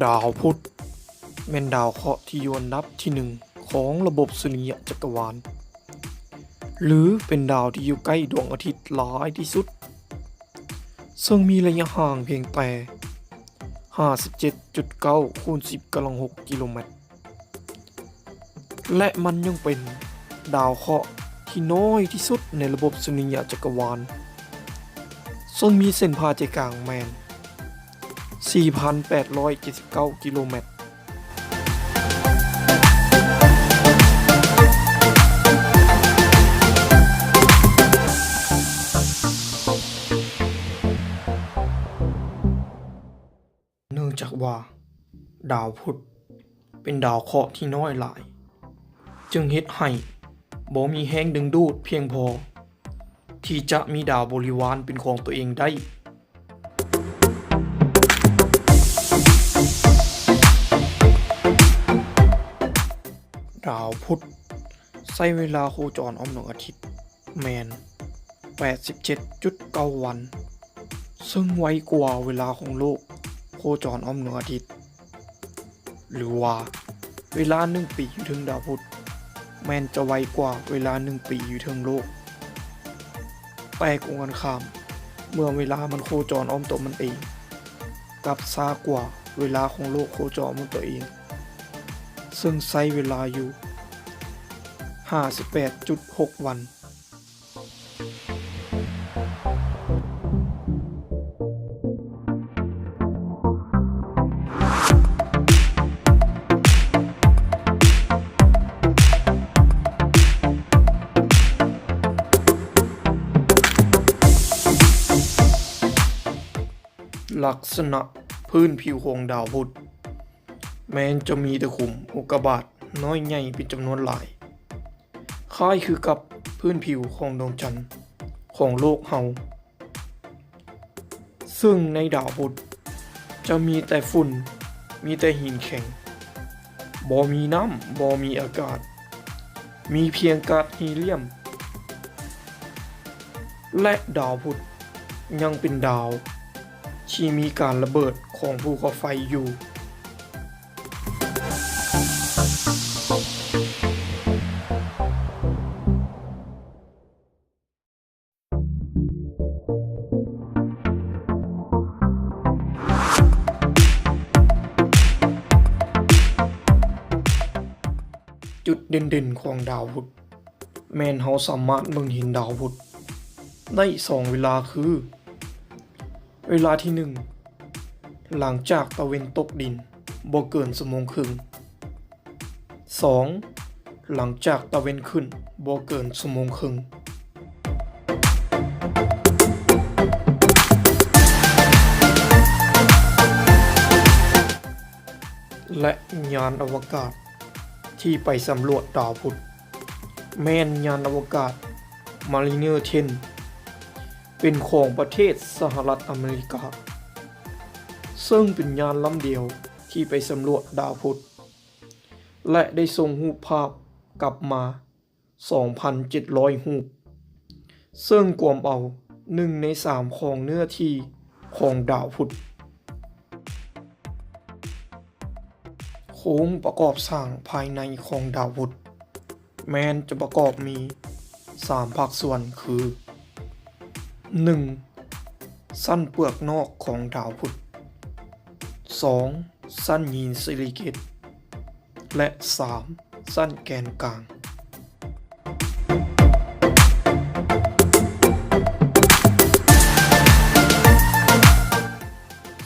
ດາວພຸດແມ່ນດາວເຄາະທີ່ຢູ່ອັນດັບທີໜຶ່ງຂອງລະບົບສຸລິຍະຈັກກະວານ ຫຼື ເປັນດາວທີ່ຢູ່ໃກ້ດວງອາທິດຫຼາຍທີ່ສຸດ, ເຊິ່ງມີໄລຍະຫ່າງພຽງແຕ່ຫ້າສິບເຈັດຈຸດເກົ້າຄູນສິບກຳລັງຫົກກິໂລແມັດ. ແລະ ມັນຍັງເປັນດາວເຄາະທີ່ນ້ອຍທີ່ສຸດໃນລະບົບສຸລິຍະຈັກກະວານ, ເຊິ່ງມີເສັ້ນຜ່າໃຈກາງແມ່ນສີ່ພັນແປດຮ້ອຍເຈັດສິບເກົ້າກິໂລແມັດ. ເນື່ອງຈາກວ່າດາວພຸດເປັນດາວເຄາະທີ່ນ້ອຍຫຼາຍ, ຈຶ່ງເຮັດໃຫ້ບໍ່ມີແຮງດຶງດູດພຽງພໍທີ່ຈະມີດາວບໍລິວານເປັນຂອງຕົວເອງໄດ້. ດາວພຸດໃຊ້ເວລາໂຄຈອນອ້ອມດວງອາທິດ ແມ່ນແປດສິບເຈັດຈຸດເກົ້າວັນ, ເຊິ່ງໄວກວ່າເວລາຂອງໂລກໂຄຈອນອ້ອມດວງອາທິດ, ຫຼືວ່າເວລາໜຶ່ງປີຢູ່ເທິງດາວພຸດ ແມ່ນຈະໄວກວ່າເວລາໜຶ່ງປີຢູ່ເທິງໂລກ. ແຕ່ກົງກັນຂ້າມ, ເມື່ອເວລາມັນໂຄຈອນອ້ອມຕົວມັນເອງ, ກັບຊ້າກວ່າເວລາຂອງໂລກໂຄຈອນອ້ອມຕົວເອງ, ເຊິ່ງໃຊ້ເວລາຢູ່ຫ້າສິບແປດຈຸດຫົກວັນ. ລັກສະນະພື້ນຜິວຂອງດາວພຸດ ແມ່ນຈະມີຕະຂຸມອຸກກາບາດນ້ອຍໃຫຍ່ເປັນຈຳນວນຫຼາຍ, ຄ້າຍຄືກັບພື້ນຜິວຂອງດວງຈັນຂອງໂລກເຮົາ, ເຊິ່ງໃນດາວພຸດຈະມີແຕ່ຝຸ່ນ, ມີແຕ່ຫີນແຂງ, ບໍ່ມີນ້ຳ, ບໍ່ມີອາກາດ, ມີພຽງກາດຮີລຽມ. ແລະ ດາວພຸດຍັງເປັນດາວທີ່ມີການລະເບີດຂອງພູເຂົາໄຟຢູ່. ຈຸດເດັ່ນໆຂອງດາວພຸດ ແມ່ນເຮົາສາມາດເບິ່ງເຫັນດາວພຸດໄດ້ສອງເວລາຄື ເວລາທີໜຶ່ງ ຫຼັງຈາກຕາເວັນຕົກດິນບໍ່ເກີນຊົ່ວໂມງເຄິ່ງ, ສອງ ຫຼັງຈາກຕາເວັນຂຶ້ນບໍ່ເກີນຊົ່ວໂມງເຄິ່ງ. ແລະ ຍານອະວະກາດທີ່ໄປສຳຫຼວດດາວພຸດ ແມ່ນຍານອະວະກາດ Mariner ten ເປັນຂອງປະເທດສະຫະລັດອາເມລິກາ, ເຊິ່ງເປັນຍານລຳດຽວທີ່ໄປສຳຫຼວດດາວພຸດ ແລະ ໄດ້ສົ່ງຮູບພາບກັບມາ ສອງພັນເຈັດຮ້ອຍຮູບ, ເຊິ່ງກວມເອົາໜຶ່ງໃນສາມຂອງເນື້ອທີ່ຂອງດາວພຸດ. ໂຄງປະກອບສ້າງພາຍໃນຂອງດາວພຸດ ແມ່ນຈະປະກອບມີສາມພາກສ່ວນຄື ໜຶ່ງ ຊັ້ນເປືອກນອກຂອງດາວພຸດ, ສອງ ຊັ້ນຫີນຊີລິເກດ ແລະ ສາມ ຊັ້ນແກນກາງ.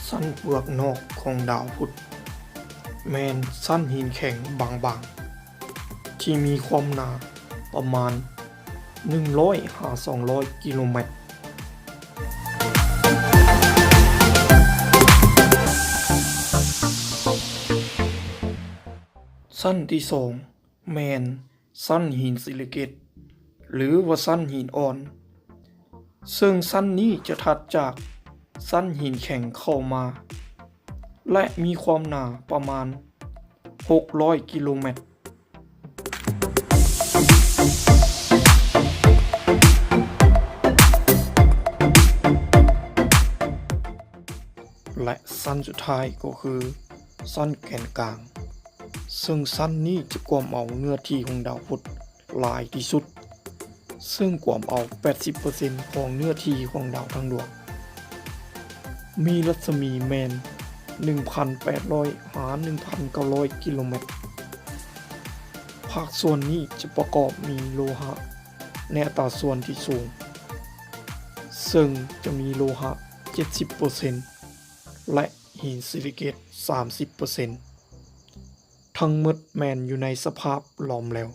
ຊັ້ນເປືອກນອກຂອງດາວພຸດ ແມ່ນຊັ້ນຫີນແຂງບາງໆ ທີ່ມີຄວາມໜາປະມານໜຶ່ງຮ້ອຍຫາສອງຮ້ອຍກິໂລແມັດ. ຊັ້ນທີສອງ ແມ່ນຊັ້ນຫີນຊີລິເກດ ຫຼືວ່າຊັ້ນຫີນອ່ອນ, ເຊິ່ງຊັ້ນນີ້ຈະຖັດຈາກຊັ້ນຫີນແຂງເຂົ້າມາ ແລະ ມີຄວາມໜາປະມານຫົກຮ້ອຍກິໂລແມັດ. ແລະ ຊັ້ນສຸດທ້າຍກໍຄື ຊັ້ນແກນກາງ, ເຊິ່ງຊັ້ນນີ້ຈະກວມເອົາເນື້ອທີ່ຂອງດາວພຸດຫຼາຍທີ່ສຸດ, ເຊິ່ງກວມເອົາແປດສິບເປີເຊັນຂອງເນື້ອທີ່ຂອງດາວທັງດວງ. ມີລັດສະໝີແມ່ນໜຶ່ງພັນແປດຮ້ອຍຫາໜຶ່ງພັນເກົ້າຮ້ອຍກິໂລແມັດ. ພາກສ່ວນນີ້ຈະປະກອບມີໂລຫະໃນອັດຕາສ່ວນທີ່ສູງ, ເຊິ່ງຈະມີໂລຫະເຈັດສິບເປີເຊັນ ແລະ ຫີນຊິລິເກດສາມສິບເປີເຊັນ. ທັງໝົດແມ່ນຢູ່ໃນສະພາບຫຼອມແຫຼວ.